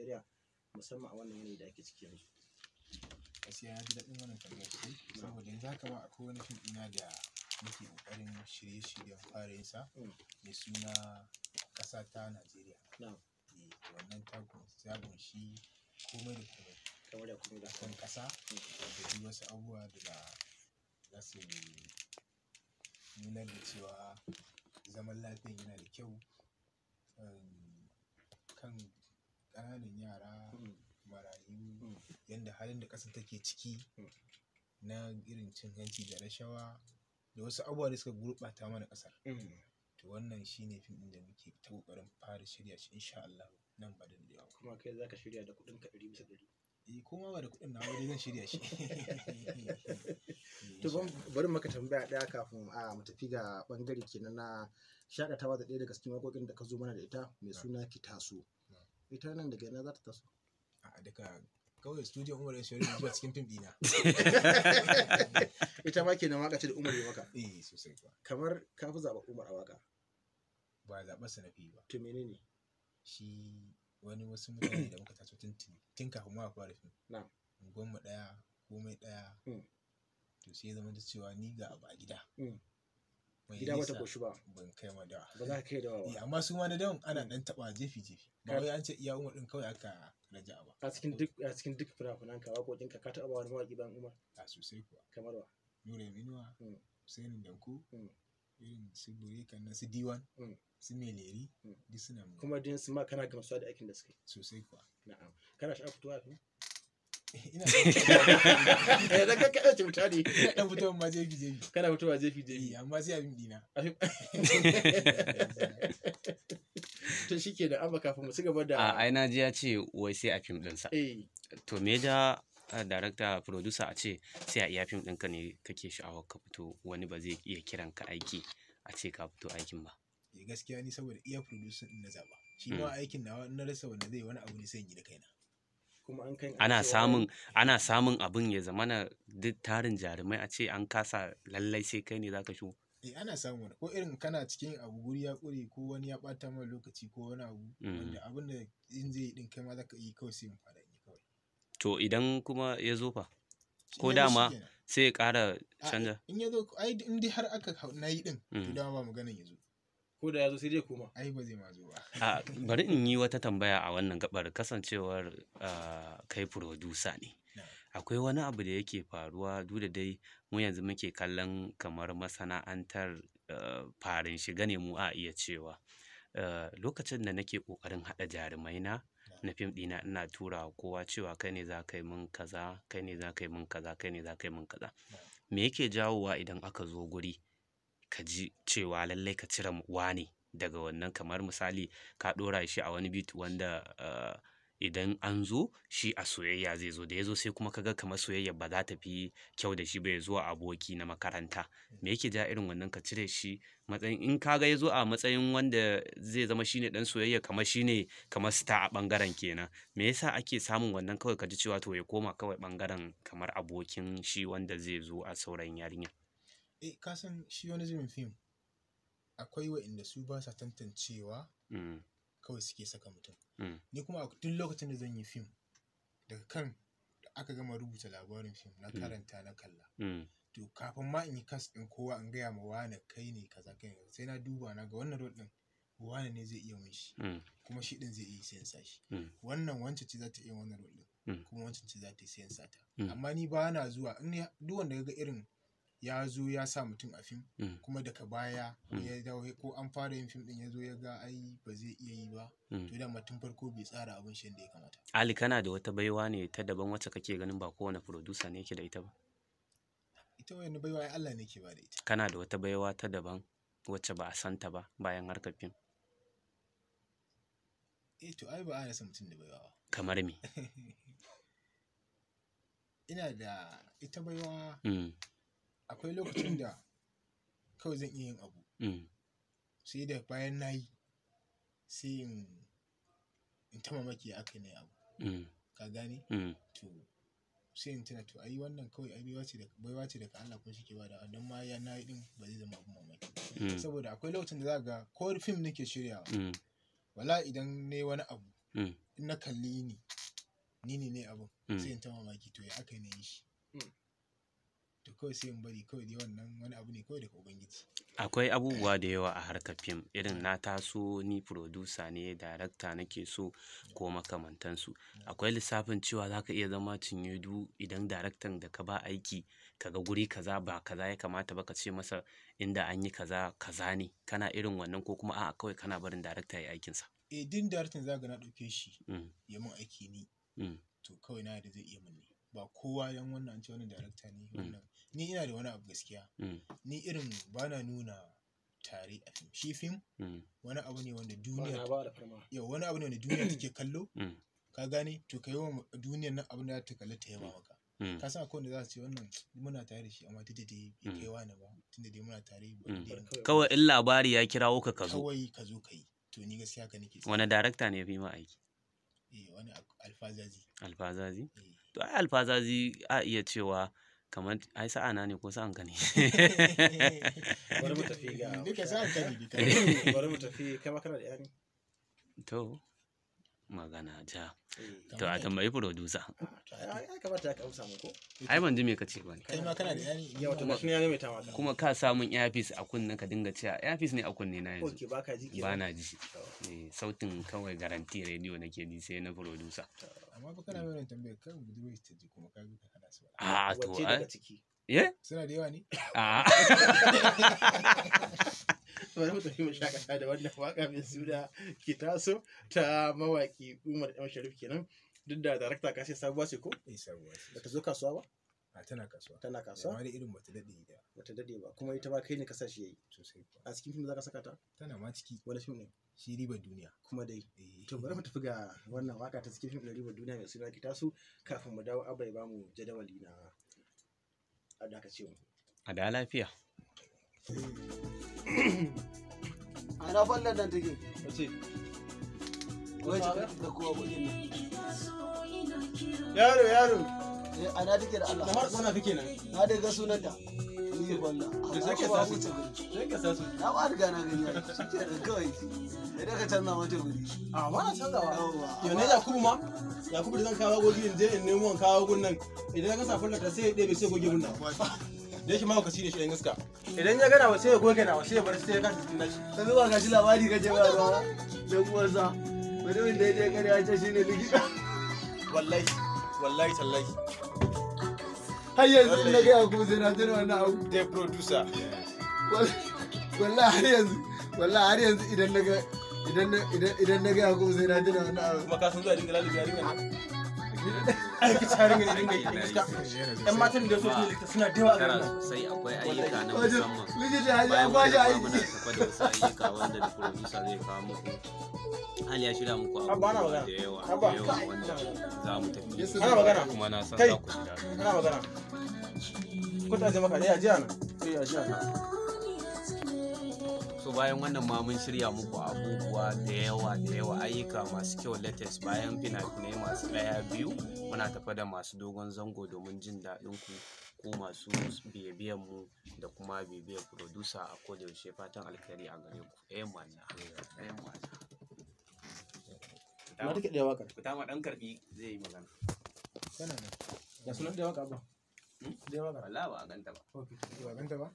Najeriya, musamman a wannan yanayi da ake ciki yanzu? Gaskiya na ji daɗin wannan tambayar sosai, saboda yanzu haka ma akwai wani fim ɗina da nake ƙoƙarin shirye-shiryen fara yin sa mai suna Ƙasa ta Najeriya. Eh, wannan ta ƙunshi komai da komai. Kamar da komai da Kan ƙasa da duk wasu abubuwa da za su nunar da cewa zaman lafiyan yana da kyau, kan ƙananan yara, marayu, yanda halin da ƙasar take ciki na irin cin hanci da rashawa da wasu abubuwa da suka gurɓata mana ƙasar. To wannan shine fim ɗin da muke ta ƙoƙarin fara shirya shi insha Allah nan ba da daɗewa ba. Kuma kai za ka shirya da kuɗinka 100%? Eh, ko ma ba da kuɗin nawa dai zan shirya shi. To bari maka tambaya ɗaya kafin a mu tafi ga ɓangare kenan na shakatawa da ɗaya daga cikin waƙoƙin da ka zo mana da ita mai suna Ki Taso. Ita nan daga ina za ta taso? A'a, daga kawai studio Umar S. Sharif zuwa cikin fim ɗina. Ita ma kenan waƙa ce da Umar ya maka. Eh, sosai kuwa. Kamar ka fi zaɓa Umar a waƙa. Ba zaɓar sa na fi ba. To menene? Shi wani wasu mutane da muka taso tun kafin ma a fara fim. Unguwar mu ɗaya, komai ɗaya. To sai ya zama da cewa ni ga abu a gida. Mai Gida bata nisa koshi ba. Ban kai ma dawa. Ba za ka kai dawa ba. Eh, amma su ma na dawan ana ɗan taɓa jefi jefi. Ba wai an ce iya Umar ɗin kawai aka raja'a ba. A cikin duk fina-finanka, waƙoƙinka, ka taɓa wani mawaƙi bayan Umar? A sosai kuwa. Kamar wa? Nura Inuwa, Husaini Danko, irin su Bureka na su D1, su Meleri, duk suna mun. Kuma din su ma kana gamsuwa da aikin da suka yi? Sosai kuwa. Na'am. Kana sha'awar fitowa a fim? Ina ɗan Eh, dan ka kaɗa cuta ne. Ina ɗan fitowa ma jefi jefi. Kana fitowa jefi jefi. Eh, amma sai abin ɗina. To shi ke da Abba, kafin mu ci gaba da. A ai na ji ya ce wai sai a fim ɗinsa. Eh. To me ja director, producer a ce sai a iya fim ɗinka ne kake sha'awar ka fito, wani ba zai iya kiran ka aiki a ce ka fito aikin ba? Eh, gaskiya ni saboda iya producer ɗin na zaɓa. Shi ma aikin nawa in na rasa wanda zai wani abu ne sai in yi da kaina. Kuma an kai Ana samun abin ya zamana duk tarin jarumai a ce an kasa lallai sai kai ne zaka shigo. Eh, ana samun wani ko irin kana cikin abu guri ya ƙure ko wani ya ɓata ma lokaci ko wani abu wanda abin da in zai yi ɗin kai ma zaka yi kawai sai mu fara yi kawai. To idan kuma ya zo fa? Shi Ko ya zo dama shi kenan. sai ya ƙara A, canza? in ya zo, ai in dai har aka hau na yi ɗin, to dama ba maganan ya zo. Ko da ya zo sai dai koma. Ai ba zai ma zo ba. A, bari in yi wata tambaya a wannan gaɓar, kasancewar kai producer ne. Akwai wani abu da yake faruwa duk da dai mu yanzu muke kallon kamar masana'antar farin shiga ne mu a iya cewa. Lokacin da nake ƙoƙarin haɗa jarumai na na fim ɗina ina tura wa kowa cewa kai ne za ka yi min kaza, kai ne za ka yi min kaza, kai ne za ka yi min kaza. Me yake jawowa idan aka zo guri ka ji cewa lallai ka cire wane daga wannan, kamar misali ka ɗora shi a wani beat wanda idan an zo shi a soyayya zai zo, da ya zo sai kuma ka ga kamar soyayya ba za ta fi kyau da shi ba ya zo a aboki na makaranta. Me yake ja irin wannan ka cire shi matsayin in ka ga ya zo a matsayin wanda zai zama shine ɗan soyayya kamar shine kamar star a ɓangaren kenan? Me yasa ake samun wannan kawai ka ji cewa to ya koma kawai ɓangaren kamar abokin shi wanda zai zo a saurayin yarinya? Eh, ka san shi wani zubin fim akwai wa'inda su ba sa tantancewa kawai suke saka mutum. Ni kuma duk lokacin da zan yi fim daga kan da aka gama rubuta labarin fim na karanta na kalla. To kafin ma in yi cast ɗin kowa in gaya ma wane kai ne kaza kai ne kaza, sai na duba na ga wannan role ɗin wane ne zai iya mun shi. Kuma shi ɗin zai iya sai in sa shi. Wannan wance ce za ta iya wannan role ɗin. Kuma wancan ce za ta iya sai in sa ta. Amma ni ba na zuwa in ni duk wanda ya ga irin ya zo ya sa mutum a fim kuma daga baya ya dawo ko an fara yin fim ɗin ya zo ya ga ai ba zai iya yi ba. To dama tun farko bai tsara abin shi yadda ya kamata. Ali, kana da wata baiwa ne ta daban wacce kake ganin ba kowane producer ne yake da ita ba? Ita wani baiwa ai Allah ne ke ba da ita. Kana da wata baiwa ta daban wacce ba a santa ba bayan harkar fim? Eh, to ai ba a rasa mutum da baiwa ba. Kamar me? Ina da ita baiwa. Akwai lokacin da kawai zan iya yin abu. Sai da bayan na yi sai in ta mamaki ya aka yi na yi abu. Ka gane? To sai in tuna to ai wannan kawai ai baiwa ce daga Allah kuma shi ke bada. Don ma ya na yi ɗin ba zai zama abun mamaki ba. Saboda akwai lokacin da za ka ga ko fim nake shiryawa. Wala idan na yi wani abu, na kalli ni ne abun sai in ta mamaki to ya aka yi na yi shi. To kawai sai in bari kawai dai wannan wani abu ne kawai daga Ubangiji. Akwai abubuwa da yawa a harkar fim, irin na taso ni producer ne, director nake so ko makamantansu. Akwai lissafin cewa za ka iya zama cinyedu idan daraktan da ka ba aiki ka ga guri kaza ba kaza ya kamata ba ka ce masa inda an yi kaza kaza ne, kana irin wannan ko kuma a'a kawai kana barin darakta ya yi aikinsa. Eh, din daraktan za ka na ɗauke shi ya mun aiki ni. To kawai na yarda zai iya mun ne. Ba kowa dan wannan an ce wannan darakta ne wannan. Ni ina da wani abu gaskiya. Ni irin ba na nuna tare a fim. Shi fim wani abu ne wanda duniya yau wani abu ne wanda duniya take kallo. Ka gane? To ka yi wa duniyar nan abin da za ta kalla ta yaba maka. Ka san akwai wanda za su ce wannan muna tare da shi amma duk da dai bai kai wani ba, tunda dai muna tare ba dai. Kawai in labari ya kirawo ka ka zo. Kawai ka zo ka yi. To ni gaskiya haka nake. Wani darakta ne ya fi ma aiki? Eh, wani Alfazazi. Alfazazi? To ai Alfazazi a iya cewa kamar ai sa'ana ne ko sa'an ka ne. Bari mu tafi ga duka sa'an ka ne duka. Bari mu tafi, kai ma kana da iyali? To magana ja. To a tambayi producer. Ai kamata ka amsa mu ko? Ai ban ji me kace ba ne. Kai ma kana da iyali? Yau to gashi ne ya maimaita maka. Kuma ka samun earpiece a kunnen ka dinga cewa earpiece ne a kunne na yanzu. Okay, baka ji kenan. Ba na ji. Eh, sautin kawai garanti rediyo nake ji sai na producer. Amma fa kana mai tambayar kan budurwar ta ji kuma ka bi ka hana su. A to wacce daga ciki? Eh? Suna da yawa ne? A. Bari mu tafi mu shakata da wannan waka mai suna Ki Taso ta mawaki Umar M Sharif kenan. Duk da darakta ka ce sabuwa ce ko? Eh, sabuwa ce. Bata zo kasuwa ba? A tana kasuwa. Tana kasuwa? Amma dai irin bata daɗe da. Bata daɗe ba. Kuma ita ma kai ne ka sa shi yayi. Sosai kuwa. A cikin fim za ka saka ta? Tana ma ciki. Wani fim ne? Shi Ribar Duniya. Kuma dai. To bari mu tafi ga wannan waka ta cikin fim ɗin Ribar Duniya mai suna Ki Taso kafin mu dawo Abba ya bamu jadawali na a da aka ce mu. A da lafiya. A na fallar nan take. Wace? Wai ce da kowa kuɗin nan. Yaro yaro. Eh, ana take da Allah. Kamar tsona kake nan. Na dai ga sunanta. Ni falla. Da sai ka sasu. Sai ka sasu. Na ba riga na gani. Shi ke da kawai. Sai dai ka canza mata guri. A ba na canzawa. Yawwa. Yau ne Yakubu ma? Yakubu da zan kawo gogi in je in nemo in kawo gun nan. Idan ka sa fallar ta sai ya ɗebe sai goge gun nan. Da yake mahaukaci ne shi ɗan gaska. Idan ya gana wa sai ya goge nawa sai ya bar sai ya kasa cikin nashi. Ka zuba ga shi labari kake ba ba. Dan uwarsa. Mutumin da ya je ƙarya ce shi ne likita. Wallahi wallahi tallahi. Har yanzu in na ga Yakubu sai na tuna wannan abu. The producer. Wallahi har yanzu wallahi har yanzu idan na ga idan na ga Yakubu sai na tuna wannan abu. Kuma ka san zuwa dinga lalubi yarinya nan. Aiki tsarin ne dinga yi gaska. Yan matan da su ne likita suna da yawa a garin nan. Sosai akwai ayyuka na musamman. Likita ya je Bayan an kwashe wannan ma muna aiki. tafa da wasu ayyuka wanda da producer zai kawo muku. Hali ya shirya muku Abba, ana abubuwa magana. da yawa Abba. da yawa wanda za mu tafi. Ana magana. Kuma na san Kai. za ku ji daɗi. Ana magana. Ko ta je maka eh ajiya nan. Eh ajiya nan. So bayan wannan ma mun shirya muku abubuwa da yawa da yawa, ayyuka masu kyau latest bayan fina-finai masu ɗaya biyu muna tafa da masu dogon zango domin jin daɗin ku ku masu biye-biyen mu da kuma bibiyar producer a koda yaushe. Fatan alkhairi a gare ku. Eh mana. Eh mana. Na take ɗaya waƙar. Fita ma ɗan karɓi zai yi magana. Tana nan. Da sunan ɗaya waƙar ba. Ɗaya waƙar. Wallahi ba a ganta ba. Okay. Ba ganta ba?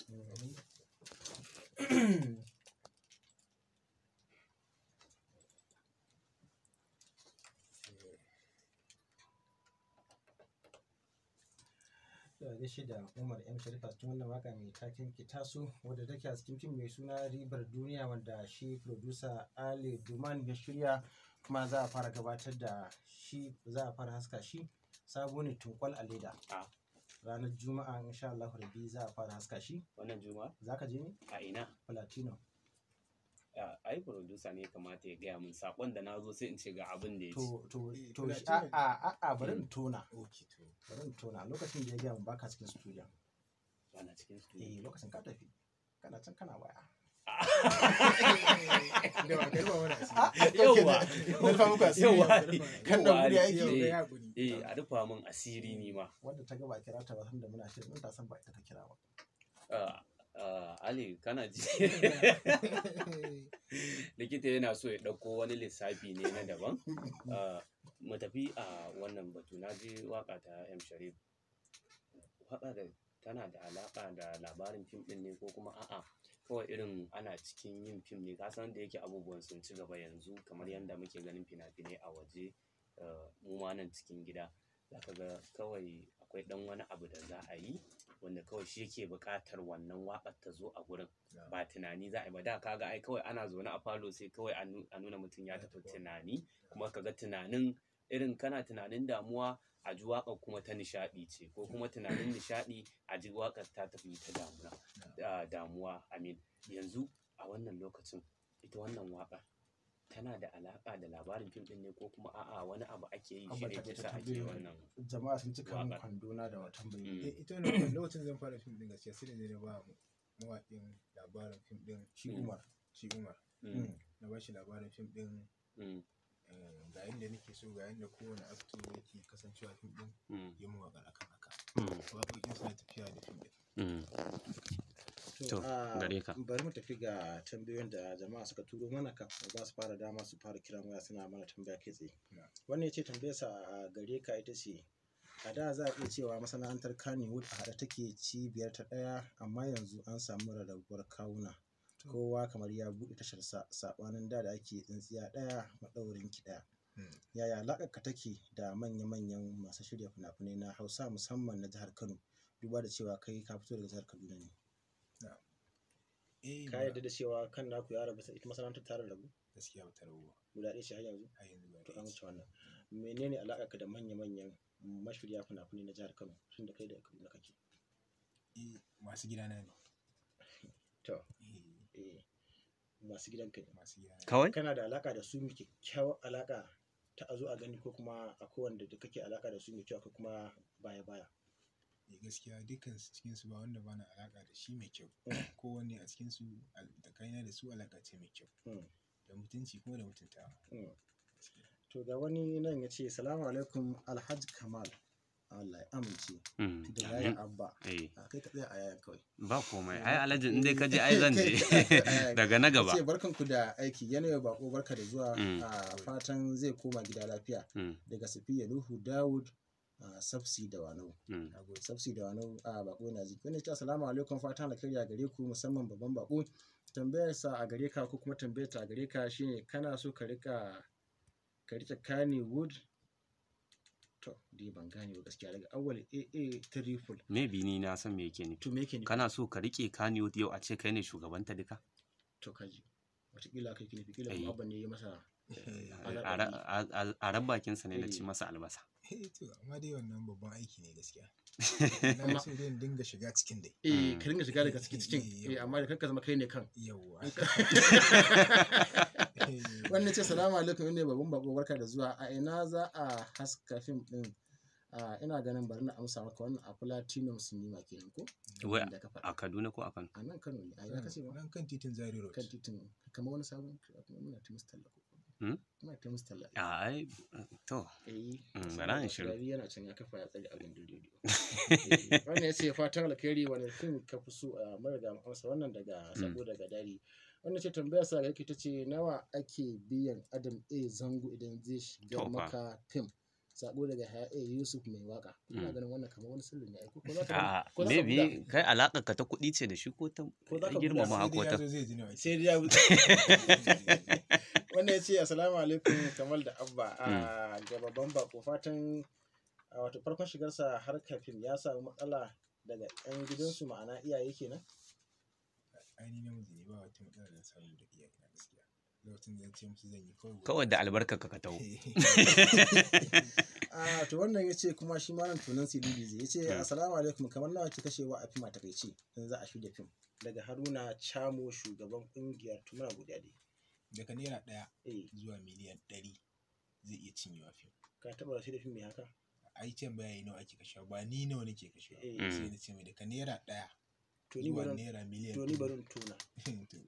Da gaishe da Umar M Sharif a cikin wannan waka mai taken Ki Taso wadda take a cikin fim mai suna Ribar Duniya wanda shi producer Ali Duman ya shirya kuma za a fara gabatar da shi, za a fara haska shi sabo ne tunkwal a leda. Ranar Juma'a insha Allah rabbi za a fara haska shi. Wannan Juma'a? Za ka je ne? A ina? Platinum. Ai producer ne kamata ya gaya min sakon da na zo sai in ce ga abin da ya ce. To to a a a bari in tona. Okay to. Bari in tona lokacin da ya gaya min baka cikin studio. Bana cikin studio. Eh, lokacin ka tafi. Kana can kana waya. Da ba ka rufa mana asiri. Yauwa. Na rufa muku asiri. Yauwa. Kan da guri aiki. Eh, eh, a rufa min asiri ni ma. Wanda ta ga ba kira ta ba sanda muna shirin ta san ba ita ta kira ba. Ali kana ji. Likita yana so ya ɗauko wani lissafi ne na daban. Mu tafi a wannan batu. Na ji waka ta M Sharif. Waƙar tana da alaƙa da labarin fim ɗin ne ko kuma a'a kawai irin ana cikin yin fim ne? Ka san da yake abubuwan sun ci gaba yanzu, kamar yadda muke ganin fina-finai a waje, mu ma nan cikin gida za ka ga kawai akwai ɗan wani abu da za a yi wanda kawai shi yake buƙatar wannan waƙar ta zo a gurin, ba tunani za a yi ba. Da kaga ai kawai ana zaune a falo sai kawai a nuna mutum ya tafi tunani, kuma kaga tunanin irin kana tunanin damuwa a ji waƙar kuma ta nishaɗi ce, ko kuma tunanin nishaɗi a ji waƙar ta tafi ta damuwa. Amin. Yanzu a wannan lokacin ita wannan waƙar tana da alaƙa da labarin fim ɗin ne ko kuma a'a wani abu ake yi shi ne ke sa ake wannan? Jama'a sun cika min kwandona da tambayoyi. Ita wannan lokacin zan fara fim ɗin gaskiya sai da na ba mawaƙin labarin fim ɗin, shi Umar. Shi Umar na ba shi labarin fim ɗin, ga yadda nake so, ga yadda kowane actor yake kasancewa fim ɗin, yi mun waƙar akan haka. Waƙoƙin suna tafiya da fim ɗin. To, gare ka. Bari mu tafi ga tambayoyin da jama'a suka turo mana kafin ba su fara dama su fara kiran waya suna mana tambaya kai tsaye. Wannan ya ce tambayarsa a gare ka ita ce: a da za a iya cewa masana'antar Kannywood a haɗe take, cibiyar ta ɗaya, amma yanzu an samu rarrabuwar kawuna. Kowa kamar ya buɗe tasharsa, saɓanin da da ake tsintsiya ɗaya maɗaurin ki ɗaya. Yaya alaƙar ka take da manya-manyan masu shirya fina-finai na Hausa, musamman na jihar Kano, duba da cewa kai ka fito daga jihar Kaduna ne? Ka yarda da cewa kan naku ya rabu, ita masana'antar ta rarrabu? Gaskiya ba ta rabu ba. Guda ɗaya ce har yanzu? Har yanzu ba. To, an wuce wannan. Menene alaƙar ka da manya-manyan mashirya fina-finai na jihar Kano, tunda kai daga Kaduna kake? Eh, masu gidana ne. To, eh, masu gidanka ne. Masu gidana. Kawai? Kana da alaƙa da su mai kyakkyawar alaƙa ta a zo a gani, ko kuma akwai wanda da kake alaƙa da su mai kyau, ko kuma baya-baya? Eh, gaskiya dukkan su cikin su ba wanda bana alaƙa da shi mai kyau. Kowanne a cikin su tsakanina da su alaƙa ce mai kyau. Da mutunci kuma da mutuntawa. To, ga wani nan ya ce: salamu alaikum Alhaji Kamal. Allah ya amince. Da yaya Abba. A kai ka tsaya a yayan kawai. Ba komai. Ai Alhaji, in dai ka je ai zan je. Daga na gaba. Ce barkanku da aiki, yanayin bako barka da zuwa, a fatan zai koma gida lafiya. Daga Safiya Nuhu Dawud Sabsi da Wanau. Sabsi da Wanau, a bako na ji. Wani ce: assalamu alaikum, fatan alkhairi a gare ku, musamman babban bako. Tambayar sa a gare ka ko kuma tambayar ta a gare ka shine: kana so ka rika ka rike Kannywood? To, dai ban gane ba gaskiya. Daga Awwal AA Triple. Maybe ni na san me yake nufi. To, me yake nufi? Kana so ka rike Kannywood yau a ce kai ne shugabanta duka? To, kaji. Wataƙila kai ke nufi, kila kuma Abba ne ya masa. A ran bakinsa ne na ci masa albasa. To, amma dai wannan babban aiki ne gaskiya. Na so dai in dinga shiga cikin dai. Eh, ka dinga shiga daga cikin cikin. Eh, amma da kanka zama kai ne kan. Yawwa. Wannan ce: salamu alaikum, ne babban bako barka da zuwa, a ina za a haska fim din? Ina ganin bari na amsa maka wannan, a Platinum Cinema kenan ko? Wai a Kaduna ko a Kano? A nan Kano ne. A ina kace ba? Nan kan titin Zaria Road. Kan titin, kamar wani sabon, muna ta musu talla ko? Muna ta musu talla. A ai to. Eh. Bara in shiru. Yana can ya kafa ya tsare a gindin rediyo. Wannan ya ce fatan alkhairi, wani fim ka fi so? A mariga amsa wannan daga sabo daga dari. Wannan ce tambayar sa ga ta ce: nawa ake biyan Adam A Zango idan zai shiga maka fim? Sako daga Haya A Yusuf mai waka. Ina ganin wannan kamar wani sirri ne ai, ko za ka ko za ka maybe kai alaƙar ka ta kuɗi ce da shi ko ta girmama ko ta. Sai dai ya Wannan ya ce: assalamu alaikum Kamal da Abba, a ga babban bako, fatan wato farkon shigarsa harkar fim ya samu matsala daga yan gidansu, ma'ana iyaye kenan? Ai ni namiji ne, ba wata matsala da samu da iyaye na gaskiya. Lokacin da ce musu zan yi kawai. Kawai da albarkar ka taho. A to, wannan ya ce kuma shi malam tunan silili zai ya ce: assalamu alaikum kamar, nawa ke kashewa a fim a takaice in za a shirya fim? Daga Haruna Chamo, shugaban kungiyar. Tumuna godiya dai. Daga naira 1 zuwa miliyan 100 zai iya cinyewa fim. Ka taɓa shirya fim mai haka? Ai can bayani nawa ake kashewa ba, ni nawa nake kashewa. Sai na ce mai daga naira 1 zuwa naira miliyan. To, ni barin tona.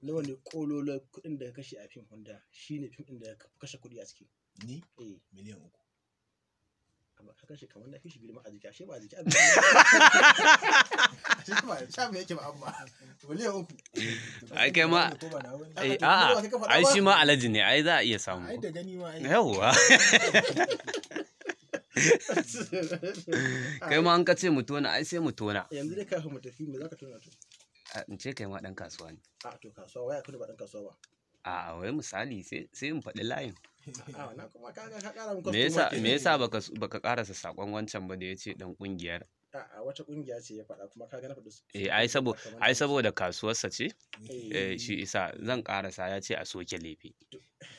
Nawa ne kololo kuɗin da ka kashe a fim, wanda shine fim ɗin da ka kashe kuɗi a ciki? Ni? Miliyan 3. ka kashe kamar na fi shi girma a jiki, ashe ba a jiki. Shi ba sha me yake ba, amma miliyan 3. Ai kai ma Ko ba na wani. Eh, a'a, ai shi ma alhaji ne, ai za a iya samu. Ai da gani ma ai. Yawwa. Kai ma an ka ce mu tona, ai sai mu tona. Yanzu dai kafin mu tafi, me zaka tona to? A, in ce kai ma dan kasuwa ne. A to kasuwa waya kuma ba dan kasuwa ba. A'a, wai misali sai in faɗi layin. A na kuma ka ka kara mun Me yasa customer me yasa baka karasa sakon wancan ba da yace dan kungiyar? A wata kungiya ce ya faɗa, kuma kaga na faɗi su. Eh, ai saboda kasuwarsa ce. Eh, shi isa zan karasa, ya ce a soke lefe.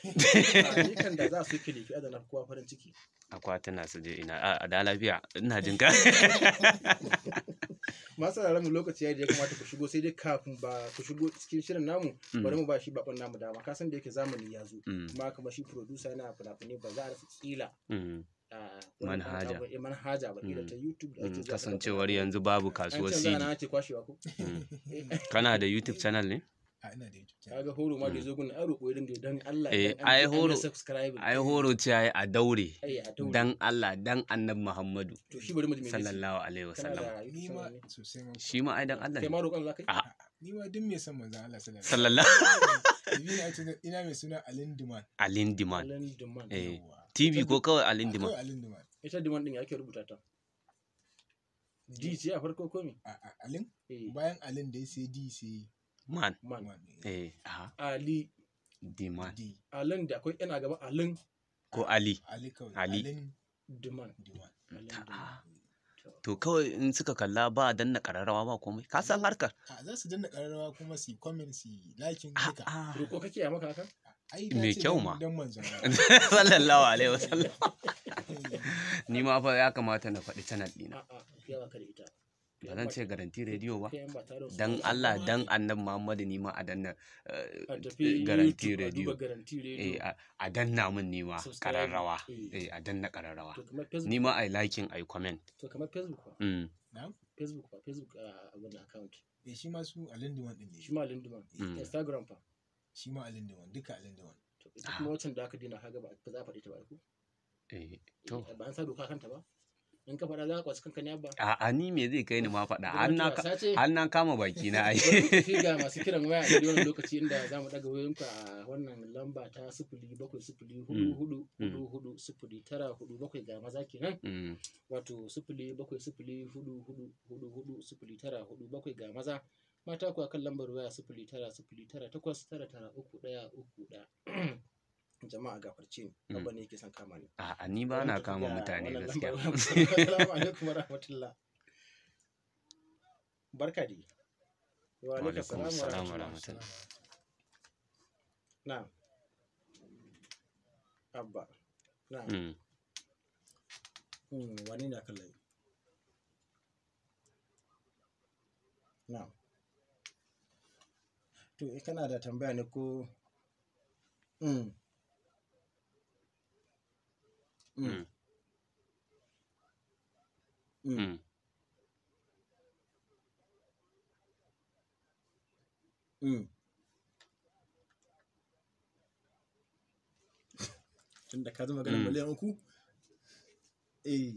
Ni kan da za su yi lefe adana kowa farin ciki. Akwatuna su je ina a da lafiya, ina jin ka. Masu sauraron mu, lokaci ya da ya kamata ku shigo, sai dai kafin ba ku shigo cikin shirin namu, bari mu ba shi bakon namu dama. Ka san da yake zamani ya zo, kuma kamar shi producer yana fina-finai, ba za a rasa kila a wani ɗan Manhaja. Manhaja ba kila ta YouTube da ake zuwa Kasancewar yanzu babu kasuwar an CD. canza na ake kwashewa ko. Kana da YouTube channel ne? A, ina da YouTube channel. Kaga horo ma da yazo gun ai roƙo ya dinga yi, dan Allah Eh, dan an ai ji an yi subscribe. Ai horo ce ai a daure. Ai a daure. Dan Allah, dan Annabi Muhammadu To shi bari mu ji me zai ce. sallallahu alaihi Kana wasallam. da Ni YouTube ma channel ne? sosai ma. Shi ma ai dan Allah Kai ne. ma roƙon za ka yi? A Ni ma duk mai son manzon Allah sallallahu alaihi sallallahu wasallam. Ni na ina mai suna Alin Duman. Alin Diman. Alan Duman. Eh. Yawwa. TV ko kawai Alin Diman. Kawai Alin Duman. Ita Duman din ya ake rubuta ta? D ce a farko ko me? A Alin, Eh, bayan Alin dai sai D sai Man. Man. Man. Eh, aha. Ali. Diman. D. Alin da akwai yana gaba, Alin Ko Ali. Ali kawai. Ali. Alin Duman. Duman. Alin Ta- Duman. To kawai in suka kalla ba a danna kararrawa ba komai. Ka san harkar. A, za su danna ƙararrawa kuma su yi comment, su yi liking duka. Ah. Roƙo kake a maka haka? Ai na Mai ce kyau ma. dan manzon Allah. Sallallahu alaihi wasallam. Ni ma fa ya kamata na faɗi channel ɗina. A'a, ya baka da ita. Ba zan ce Garanti Radio ba. Kai yan ba tare da su Dan ba. Allah dan Annabi Muhammadu, ni ma a danna A tafi Garanti YouTube a Radio. duba Garanti Eh, Radio. a danna min ni ma Subscribe. kararrawa. Eh. Eh, a danna kararrawa. To kamar Facebook. Ni ma ai liking, ai comment. To kamar Facebook fa. Na'am? Facebook fa, Facebook a wannan account. Eh, shi ma su Alin Duman din ne. Shi ma Alin Duman. Instagram fa. Shi ma Alin Duman, duka Alin Duman. To ita kuma wancan da aka dina kaga ba ba za a faɗi ta ba ko? Eh, to. Eh, ba an sa doka kanta ba. In ka faɗa za ka kwaci kanka ne abba. A'a, ni me zai kai ni ma faɗa? Har na Gwamnati wasa ce. Har na kama baki na ai. Bari mu tafi ga masu kiran waya a daidai wannan lokaci inda za mu ɗaga wayoyinku a wannan lamba ta 07044440947 ga maza kenan, wato 07044440947 ga maza, mata kuwa kan lambar waya 09098993131. Jama'a gafarce ni, abba ne yake son kama ni. A'a, ni ba na kama mutane Wannan gaskiya. lambar waya. Assalamu alaikum wa rahmatullah. Barka dai. Wa Wa alaikum alaikum assalam wa assalam wa rahmatullah. rahmatullah. Na'am. Abba. Na'am. Wani ne akan layi? Na'am. To, eh, kana da tambaya ne ko? Tunda ka zama ganin miliyan 3? Eh.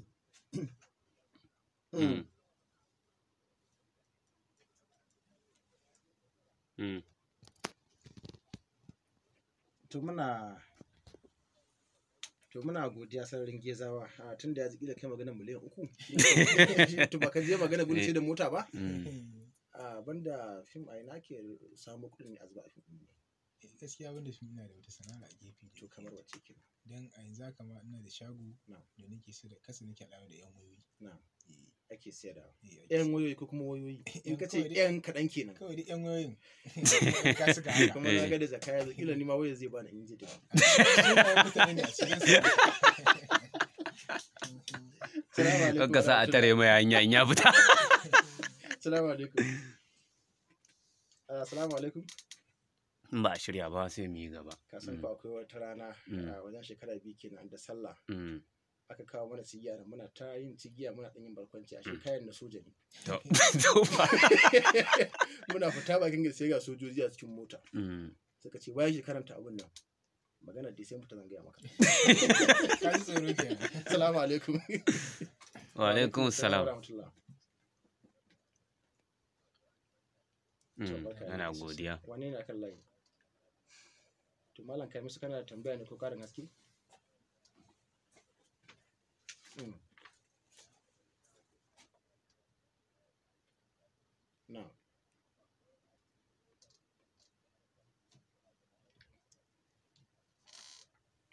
To muna godiya, sararin gezawa, a tun da ya ji da kai magana miliyan 3, to ba ka je magana gurin sai da mota ba. A banda fim, a ina ke samu kuɗin ne a zuba a fim ɗin ne? Eh, gaskiya wanda fim ina da wata sana'a a gefe. To kamar wacce ke? Dan a yanzu haka ma ina da shago Na'am. da nake sai da kasa, nake alawa da yan wayoyi. Na Eh, ake sayarwa? Eh, ake Yan wayoyi ko kuma wayoyi? In ka ce Kawai dai- yan kaɗan kenan. Kawai dai yan wayoyin. Ka suka haka. Kuma na ga da zaka yanzu kila ni ma waya zai bani in je tafi. Sunayen mutane ne a cikin su. Salamu alaikum. Kakka sa a tare mai hanya in ya fita. Salamu alaikum. Assalamu alaikum. In ba a shirya ba sai mu yi gaba. Ka san ko akwai wata rana a wajen shekara 2 kenan da sallah aka kawo mana cigiya da muna ta yin cigiya, muna ɗan yin barkwanci, ashe kayan na soja ne. To fa. Muna fita bakin gari sai ga sojoji a cikin mota. Suka ce waye ke karanta abun nan? Magana dai sai mutum zan gaya maka. Ka ji tsoro kenan. Assalamu alaikum. Wa alaikum salam. Wa rahmatullah. To, barka da Ana sosai. godiya. Wane ne akan layi? To malam kai musu, kana da tambaya ne ko karin haske? Na.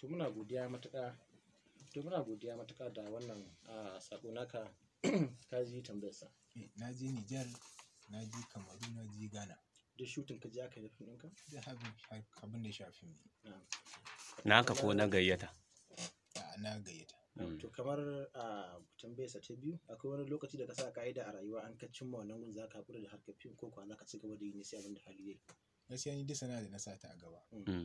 To muna godiya matuƙa. To muna godiya matuƙa da wannan sako naka, ka ji tambayarsa. Na je Nijar, na je Kamaru, na je Ghana. Duk shooting ka je aka yi fim ɗinka? Da abin da ya shafi ne. Na'am. Naka ko na gayyata? A na gayyata. To kamar a tambayarsa ta biyu, akwai wani lokaci da ka sa ka'ida a rayuwa an ka cimma wannan gun za ka haƙura da harkar fim ko kuwa za ka ci gaba da yi ne sai abin da hali ya yi? Gaskiya ni duk sana'a da na sa ta a gaba.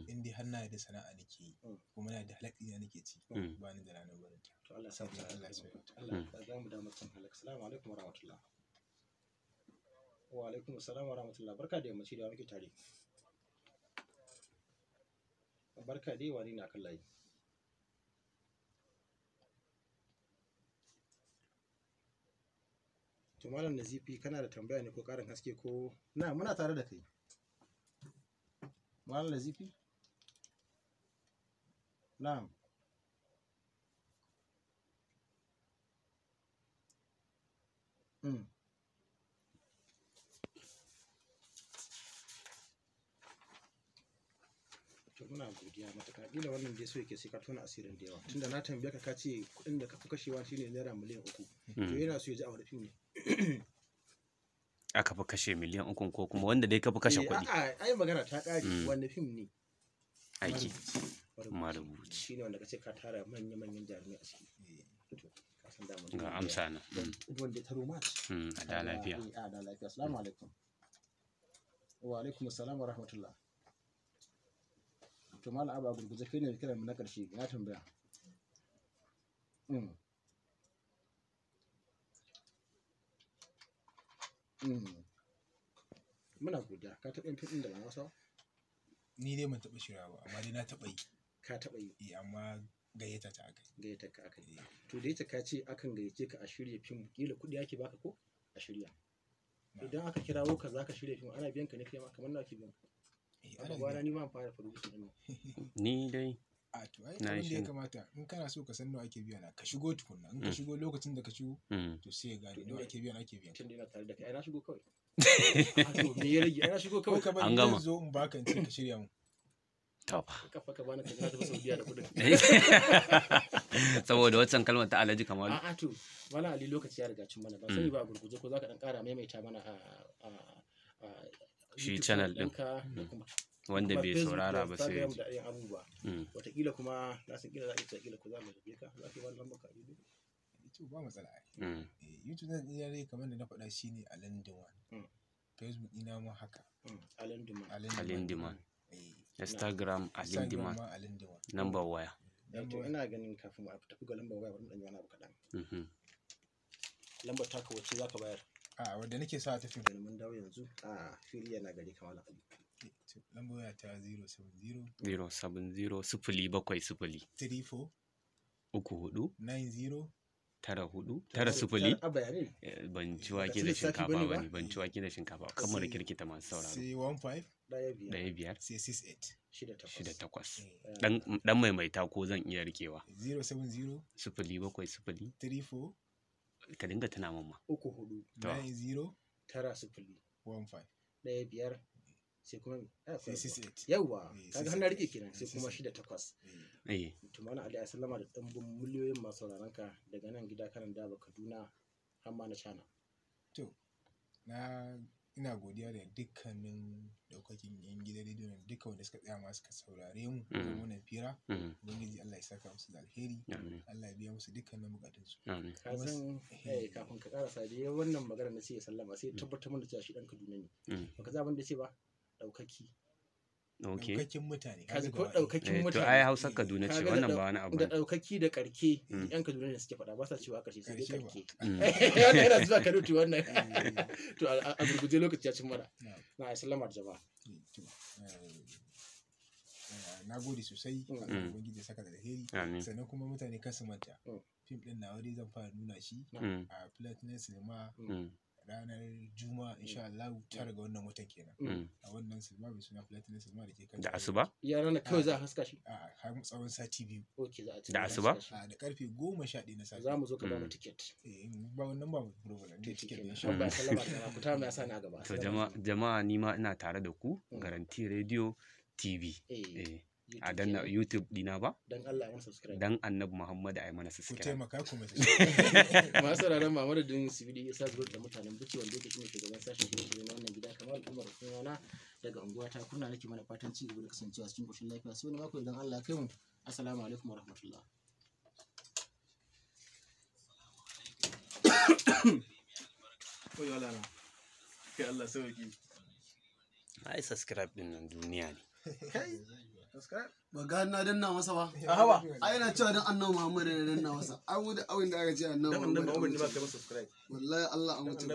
In dai har na da sana'a nake yi, kuma na da halak ɗina nake ci, ba ni da ranar barin ta. To Allah ya sa mu Sai dai Allah ya dace. sa. Allah ya ba mu damar cin halak. Assalamu alaikum wa rahmatullah. Wa alaikum assalam wa rahmatullah. Barka da yammaci, da wa muke tare? Barka dai, wani na kan layi? To malam Nazifi, kana da tambaya ne ko karin haske ko na muna tare da kai? Malam Nazifi? Na'am. To muna godiya matuƙa. Ƙila wannan dai so yake sai ka tona asirin da yawa. Tunda na tambaye ka, ka ce kuɗin da ka fi kashewa shine naira miliyan 3. To yana so ya ji a wani fim ne. Aka fi kashe miliyan 3 ko kuma wanda dai ka fi kashe kuɗi? A'a, ai magana ta ƙare. Wanne fim ne? Aiki. Marubuci. Marubuci. Shine wanda ka ce ka tara manya-manyan jarumai a ciki. To ka san da Ga amsa nan. Wanda ya taro match. A da lafiya. A da lafiya. Assalamu alaikum. Wa alaikum assalam wa rahmatullah. To malam Abba, gurguje, kai ne kiran mu na karshe, na tambaya. Muna godiya. Ka taɓa yin fim ɗin da ba na Hausa ba? Ni dai ban taɓa shirya ba, amma dai na taɓa yi. Ka taɓa yi? Eh, amma gayyata ta aka yi. Gayyata ka aka yi. To da yake ka ce akan gayyace ka a shirya fim, kila kuɗi ake baka ko a shirya. Idan aka kirawo ka zaka shirya fim, ana biyan ka ne kai ma? Kamar nawa ake biyan ka? Eh, A ana gaba biya. ni ma in fara producing ɗin nan. Ni dai A to ai na yi abin da ya shiru. kamata, in kana so ka san nawa ake biya na, ka shigo tukunna. In ka shigo, lokacin da ka shigo, to sai ya gane nawa ake biya na ake biyan. Tun da ina tare da kai, ai na shigo kawai. A to me ya rage? Ai na shigo Ko kawai. ka bari An gama. zan zo in baka in ce ka shirya mu. To fa. Kafa ka bani ka na tafi Saudiya da kuɗin. Saboda waccan kalmar ta Alhaji Kamalu. A'a, to Malam Ali, lokaci ya riga cin mana. Ban sani ba, a gurguje ko zaka dan ƙara maimaita mana a Shi YouTube channel ɗin. ɗinka da kuma Wanda kuma bai Facebook saurara da ba sai ya Instagram ji. da ɗayan abubuwa. Wataƙila kuma na san ƙila za a iya cewa ƙila ko za mu rabe ka, za ka yi wani lambar ka a YouTube? To ba matsala ai. YouTube ɗina dai kamar da na faɗa shine Alan Diwan. Facebook ɗina ma haka. Alan Duman. Alan Alin Diwan. Diman. Eh, Instagram Alin Instagram Diman. ma Alin Diwan. Number waya. To ina ganin kafin mu tafi ga lambar waya, bari mu ɗan yi wani abu kaɗan. Lambar taka wacce za ka bayar? A wadda nake sa ta fim. Ganin mun dawo yanzu a fili yana gari kamar Ali. To, lambar waya ta 070 070 070 34 34 90 94 90. A bayanai. Ban ci wake ci da lissafi shinkafa bane ba ba? ne, ban ci wake da shinkafa ba. Kamar kirkita masu sauraro. Sai 15 15. 15. Sai 68. 68. 68. Eh, Dan maimaita ko zan iya rikewa. 070 070 34 ka dinga tuna min ma. 34. To. 90 90. 15. 15 sai kuma me? Ai, Sai akwai raguwa. 68. Yawwa, Eh, kaga sai har na rike 68. kenan, sai Eh, kuma sai 68. Eh, Eh. To Malam Ali, a sallama da ɗimbin miliyoyin masu sauraron ka daga nan gida kanan Daba, Kaduna, har ma na China. To, na ina godiya da dukkanin daukakin yan gidan rediyo nan, duka wanda suka tsaya ma suka saurare mu wajen wannan fira. Ubangiji Allah ya saka musu da alheri. Amin. Allah ya biya musu dukkanin bukatunsu. Amin. Ka Kuma san kafin ka karasa dai wannan magana na ce ya sallama, sai ya tabbatar mana cewa shi ɗan Kaduna ne. Baka ji abin da ya ce ba? Ɗaukaki. Okay. Daukakin mutane. Ka ji kaga ko gaba ɗaya. ɗaukakin Eh, to mutane. ai Hausa Kaduna ce, Kaga da wannan ba wani abu Da ne. ɗaukaki da ƙarke, yan Kaduna ne suke faɗa, ba sa cewa ƙarshe, sai dai Ƙarshe ba. ƙarke. Wannan yana zuwa Kano, to wannan. To a gurguje, lokaci ya cin mana. Na'am. Na ai sallama da jama'a. To, Na gode sosai. Allah Ubangiji ya saka da alheri. Amin. Sannan kuma mutane kar su manta. Fim ɗin nawa dai zan fara nuna shi a Platinum Cinema ranar Juma'a insha Allah 9 ga wannan watan kenan. A wannan sinima mai suna Platinum Cinema da ke kan Da asuba? Ya ranar kawai za a haska shi. A har tsawon sati 2. Okay, za a ci Da asuba? A da karfe 11 na safe. Za mu zo ka ba mu ticket. Eh, ba wannan ba problem ne, ticket ne insha An ba Allah. sallama da ku ta mai sa na gaba. To jama'a ni ma ina tare da ku, Garanti Radio TV. Eh, A danna YouTube dina ba? Dan Allah ya subscribe. Dan Annabi Muhammad ayi mana Ku subscribe. taimaka ku mai Masu sauraron ma madadin CBD Isa Group da mutanen Bichi wanda yake shine shugaban sashen shirye-shirye na wannan gida, Kamal Umar sunana daga unguwa ta Kurna, nake mana fatan ci gaba da kasancewa cikin koshin lafiya. Sai wani mako idan Allah ya kai mu. Assalamu alaikum wa rahmatullah. Kai Allah sauki. Ai subscribe din nan duniya ne. Kai subscribe. Ba ga na danna masa ba. A hawa. Ai yana cewa dan Annabi Muhammad ne danna masa. Ai mu da awin da aka ce Annabi Dan Annabi Muhammad. Muhammad ne ba kai masa subscribe. Wallahi Allah an Dan wuce. Annabi